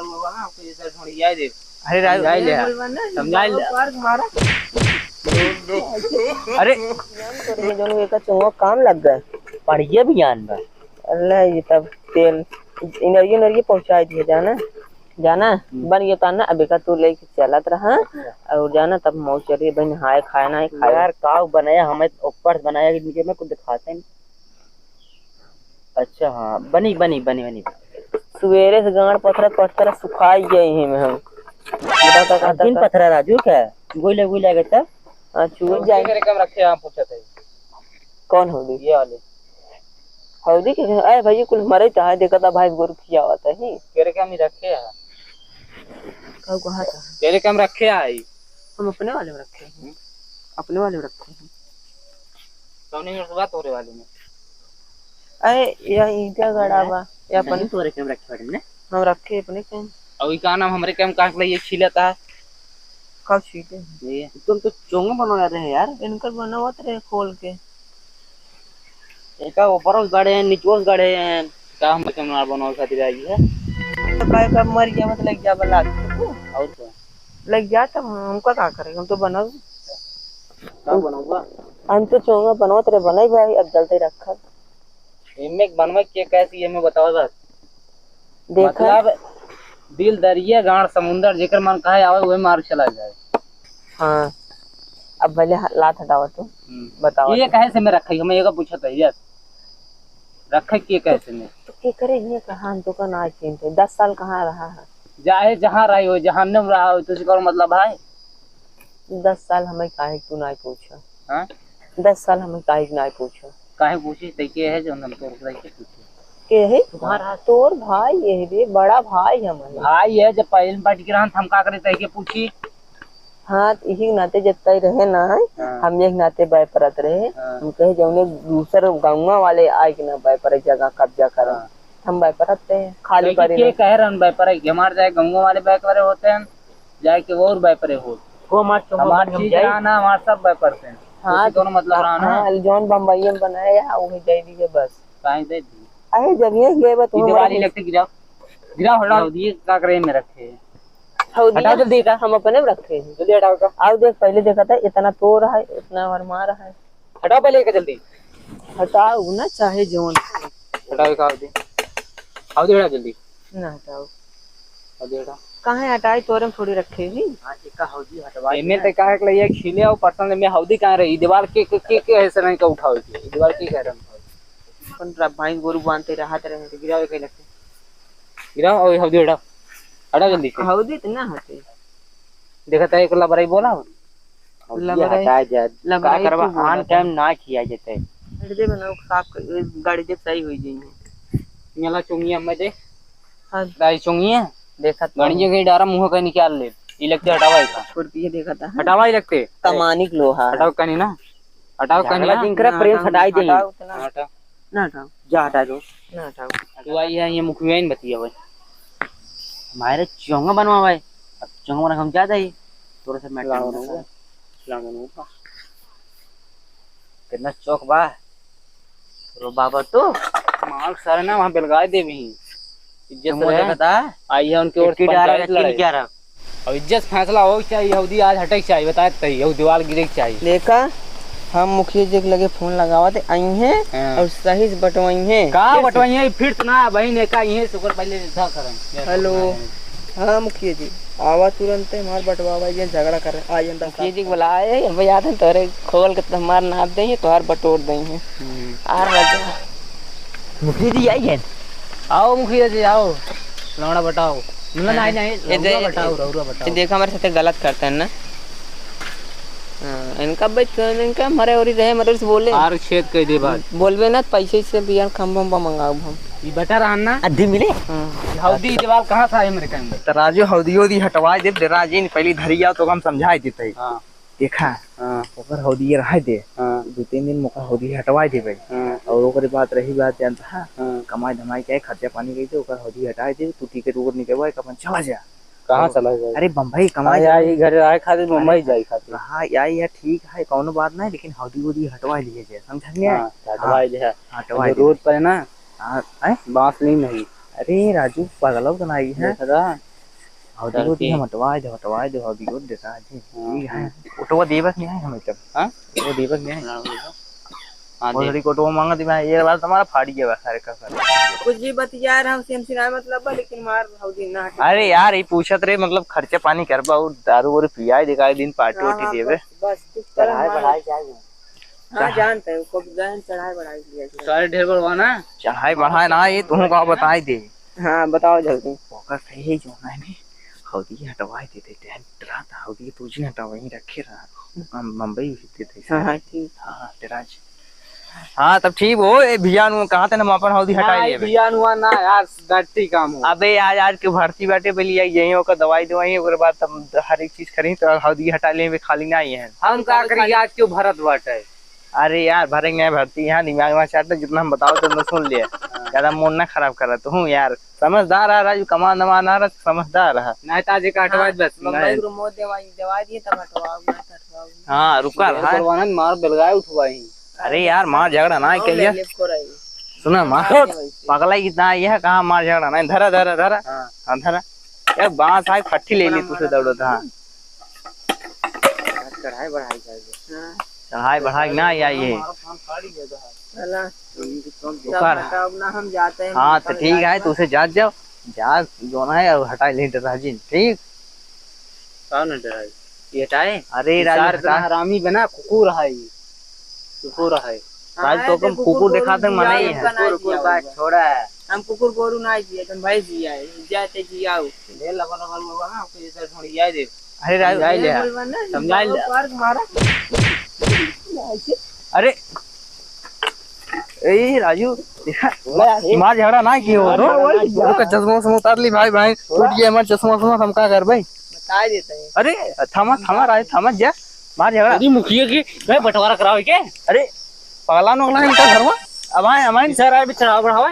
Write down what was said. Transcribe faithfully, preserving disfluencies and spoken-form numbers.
वहाँ पे इधर ढूंढिया दे। अरे राजू, समझाई ले। समझाई ले। मारा। अरे। ये जौन एका चोंगा काम लग गए। बढ़िया भी आन बा। अल्लाह, ये तब तेल इनरिये, इनरिये पहुँचाई दिए जाना। जाना, हम्म। बन गया ताना, अब एका तू लेके चलत रहा। अच्छा। और जाना, तब मऊ चलिए, बहन, हाय खाए ना, हाय खाए। यार, काव बनाया, हमें ऊपर से बनाया कि नीचे में कुछ दिखाते हैं। अच्छा, हाँ, बनी, बनी, बनी, बनी। सुबेरे से गांड पथरत पथरत सुखाई गए हैं हम। बता, बता, अब बता, दिन बता। पथरा राजू क्या? गोइले, गोइले आ गए तब? हाँ, चुए जाए। तेरे कम रखे, हम पूछा था। कौन हो गई? ये वाले। हौदी के घर, अरे भैया, कुल मरे चाहे, देखा था भाई, गोरू खियावा था ही। तेरे काम ही रखे है। कब कहा था? तेरे काम रखे आई। हम अपने वाले में रखे हैं। हम्म। अपने वाले में रखे हैं। कौन है बात हो रहे वाले में? अरे, यह ईंटा गड़ा बा, ये अपन नहीं तोरे काम रखे बाटे ने? हम रखे अपने काम। और ये का नाम हमरे काम काट ले, ये छीलता है। का छीले? ये तुम तो चोंगा बनवा रहे यार। इनकर बनावत रहे खोल के। एका ऊपर गड़े हैं, नीचों से गड़े हैं। का हम कैसे मार बनावे खातिर आई है? तो काय का मर गया, मतलब, क्या बना तू? और क्या? लग जा, तब हम, हमका का करे? हम तो बनाऊ। का बनाऊंगा? हम तो चोंगा बनवत रहे, बनाई भाई, अब जल्दी रखा। एमे बनवे के कैसी, एमे बताओ बस। देखा? मतलब, दिल दरिया, गांड समुंदर, जेकर मन कहे आवे, वही मार चला जाए। हाँ, अब भले ह-, लात हटावा तू। हम्म। बतावा ये तू। कहे से मैं रखी, हमें एगो पूछत है, यस। रखे के कहे से मैं? तो के करे ये कहा, हम तो का ना चिंते। दस साल कहाँ रहा है? चाहे जहाँ रही हो, जहन्नम रहा हो, तुझे कौन मतलब है? दस साल हमें काहे तू ना पूछा? हाँ? दस साल हमें काहे ना पूछा? काहे पूछी? ते के है जो हम तोर से पूछे? के है? तुम्हारा तोर भाई है रे, बड़ा भाई हमारे। भाई है, जब पहले में बैठ के रहन, हम का करे, ते के पूछी? हाँ, तो यही नाते जब तय रहे ना है, हाँ। हम यही नाते बाय परत रहे। हाँ। हम कहे जौने दूसर गौवा वाले आए के ना बाय परे जगह कब्जा करन। हाँ। हम बाय परत रहे, खाली कहे कि परे के रहे। कहे रहन बाय परे, कि हमार जाए गौवा वाले बाय परे होते हैं, जाए के और बाय परे हो। वो हमार चोंगा हमार बन चीज जाए। रहा ना, हमार सब बाय परते हैं। हाँ, उसी दोनों मतलब हाँ, रहा ना। हाँ, जौन बम्बई में बनाया है, वही दे दीजिए बस। काहे दे दी? अरे, जब ये गए बा, ई तुम्हें दिवाली हमारे लगते गिराओ। गिराओ, हटाओ, गिराओ। ये का करे में रखे हैं? हौदी हटाओ जल्दी का। हम अपने में रखे हैं। जल्दी हटाओ का। आओ देख, पहले देखा था, इतना तोर है, इतना हमार मार है। हटाओ पहले का जल्दी। हटाओ ना, चाहे जौन। हटाओ का हौदी। हौदी हटाओ जल्दी। ना हटाओ। हौदी हटाओ। काहे हटाई, तोरे में थोड़ी रखे ही। हाँ, एका हौदी हटवा एमे दे। ते काहे के लिए खिले और पसंद में हौदी काहे रही? दीवार के, के, के, के ऐसे नहीं का उठाओ के? दीवार के कह रहे हैं? अपन रा-, भैंस गोरू बांधते रहत रहे। तो गिराओ कहीं लगते। गिराओ और हौदी हटाओ। हटाओ जल्दी से। हौदी तो ना हटे। देखा था एक लबराई बोला। हौदी लबराई, हटाए जा। लबराई का करबा, तू बोला आन था। टाइम ना खिया जेते। हट दे, बनाओ, साफ कर, गाड़ी जब सही हुई जाएंगे। मेला चुंगिया में दे। हाँ। दाई चुंगिया। देखा था। गाड़ी के डारा मुंह का निकाल ले। ई लगते हटावा ही था। छोड़ दिए, देखा था। हटावा ही लगते। कमानिक लोहा। हटाओ कनी ना। हटाओ कनी झगड़ा ना। जिन करे ना, प्रेम हटाओ, सटाई दे। हटाओ तो ना। हाँ, हटाओ। ना हटाओ। जा हटा दो। ना हटाओ। तू आई है, ये मुखिया ही बतिया भाई। हमारे चोंगा बनवा भाई। अब चोंगा बना हम ज्यादा ही। थोड़ा सा मैटर लाओ बनवा। ना। लाओ बनवा। कितना चौक बा। रो बाबा तो। मार सारे ना वहाँ बेलगाय देवी। इज्जत तुम से रहे। देखा था? आई है उनके ओर से इतनी डारा पंचायत लड़ाई। क्या रहा? अब इज्जत से फैसला हो चाहिए, हौदी आज हटे के चाहिए, बताए तही, हौ दीवार गिरे के चाहिए। देखा, हम मुखिया जी के लगे फोन लगावा थे, आई हैं हाँ। और सही से बटवाई हैं। का कैसे? बटवाई हैं? फिर तो ना बहन, एका आई हैं, शुक्र पहले था करम। हेलो। हाँ मुखिया जी, आवा तुरंत, हमार बटवावा, ये झगड़ा कर, आ ये दस मुखिया जी के बुलाए, अब याद है तोरे खोल के तुम्हार नाप दे, तोहार बटोर दे हैं। हम्म। आ राजा। मुखिया जी आई हैं। आओ मुखिया जी, आओ। लौड़ा बटाओ। ना, हाँ। नहीं, नहीं, ये दे-, रउरा बटाओ, रउरा बटाओ। ये देखा, हमारे साथे गलत करते हैं ना। हाँ, इनका भाई, इनका मरे और ही रहे, मरे से बोले। आर छेद कह दे बात। बोलबे ना, पैसे से बियान खम्भा उम्भा मंगाओ हम। ये बटा रहा ना? अद्धी मिले? हाँ। हौदी दीवार कहाँ से आए हमरे कहने? तो राजू हौदी, हौदी हटवा दे, दे राजी ने पहले धरी आओ तो हम समझाए देते हैं। हाँ। देखा, हाँ। ओकर हौदी रहे दे। हाँ। दो तीन दिन में ओकर हौदी हटवा देबे। हाँ। और ओकरे बाद रही बात, जानता है, हाँ। कमाई धमाई के खर्चा पानी कही दे, ओकर हौदी हटा दे, तू टिकट उकट निकलवा के अपन चला जा। कहाँ और चला जाए? अरे बम्बई कमाई अरे धमाई। आई घर आए खातिर, मुंबई अरे जाए खातिर। हाँ, आई है, ठीक है, कौनो बात नहीं, लेकिन हौदी वौदी हटवा लिए जाए, समझा नहीं? हाँ, हटवा हाँ, लिए है। हटवा जो लिए। रोड पर है ना, हाँ, हैं? बांस नहीं, नहीं। अरे राजू, पागल हो तो नहीं है? देख रहा? हौदी को चलती। हम हटवाए दे, हटवाए दे, हौदी को देता है जी। हाँ, ठीक है। हाँ। उठवा देबस नहीं है हमें तब। हाँ? उठवा देबस नहीं है। हाँ, हाँ। हाँ, वो दे। थोड़ी कोटवा मांगा थी मैं, ये बात तुम्हारा फाड़ी है बस, सारे का सारे। कुछ भी बतिया रहा हूँ, सेम सिनाए मतलब बा, लेकिन मार हौदी ना हटे। अरे यार, ये पूछत रहे, मतलब, खर्चा पानी करबा और दारू वारू पियाए, देखा एक दिन पार्टी हाँ, वार्टी हाँ, देवे। बस, बस, कुछ करम चढ़ाई मार। बढ़ाई जाए। हाँ, चढ़ा- जानते हैं, कब गए हैं, चढ़ाई बढ़ाई लिया जाए। सारे ढेर बड़वा ना। चढ़ाई बढ़ाई ना, ये तुहूँ का बताई दे। हाँ, बताओ जल्दी। ओकर सही जो है ने, हौदी हटवाई देते, टेंट रहा था, हौदी पूछने हटा वहीं रखे रहा। हम बम्बई भेज देते। हाँ, हाँ, ठीक। हाँ, तेरा ज-, हाँ, तब ठीक हो, ए, भियान हुआ, कहाँ थे ना, हम अपन हौदी हटाई हाँ, लेबे। भियान हुआ ना यार, डट्टी काम हो। अबे आज, आज के भर्ती बाटे, पहले यही, यही ओकर दवाई दवाई, ओकर बाद तब हर एक चीज करी, तो हौदी हटा लेबे, खाली ना ही है। हम का करी, आज के भरत बाटे। अरे यार, भरे के नहीं भर्ती, यहाँ दिमाग में चाटता, जितना हम बताओ तो उतना सुन लिया। हाँ। ज्यादा मन ना खराब करा तू, हूँ यार, समझदार है राजू, कमान दमान आ रहा, समझदार है। नहीं तो आज एक हटवा हाँ, बस, बम्बई नहीं। को मोद देवाई, देवाई दिए तब हटवाओ, नहीं तो हटवाओ। हाँ, रुका बेल रहा है। परवाना मार बेलगाए उठवाई। अरे यार, मार झगड़ा ना और कहिए। ले, ले को रही। सुना मार, हाँ, वैसे। पगला कितना आई है, कहाँ मार झगड़ा ना, धरा, धरा, धरा। हाँ। हाँ, धरा। यार, बांस आए, फट्टी ले ली, तुझसे दौड़ो था। चढ़ाई बढ़ाई जाएगी। हाँ। चढ़ाई बढ़ाई ना आई है। चला। ओकर। तब ना हम जाते हैं, हाँ, तो ठीक है, तो उसे जात जाओ, जा, जो ना है, अब हटा ले, राजी, ठीक? कौन है डराई? ये हटाए? अरे, ये राजू, सार इतना हटा। हरामी बना, कुकुर है ये। कुकुर है। राजू, हाँ, तो कम देखो, कुकुर कुकुर दिखाते गोरू मना ही जिया है। कुकुर, कुकुर बात छोड़ा है। हम कुकुर गोरू ना जिया, तुम भाई जिया है, जाते जियाओ। ले लगा, लगा, लगा ना, आपको इधर ढूंढ जाए दे। अरे राजू, समझाई ले। बोलबा ना, समझाई ले। पार्क मारा। अरे, ए राजू, देखा, बोला, ए। मार झगड़ा ना किए हो, अरे, तो? बोला, ओका चश्मा उश्मा उतार ली, भाई, भाई, बोला। टूट गया हमारा चश्मा उश्मा, हम का करबे? बता देते हैं। अरे, थामा, थामा, राजू, थामा, जा, मार झगड़ा। अरे, मुखिया की, मैं बंटवारा करावे के? अरे, पगला नोगला है इनका घरवा। अब आए, अब आए। सर, अभी चढ़ावा बढ़ावा।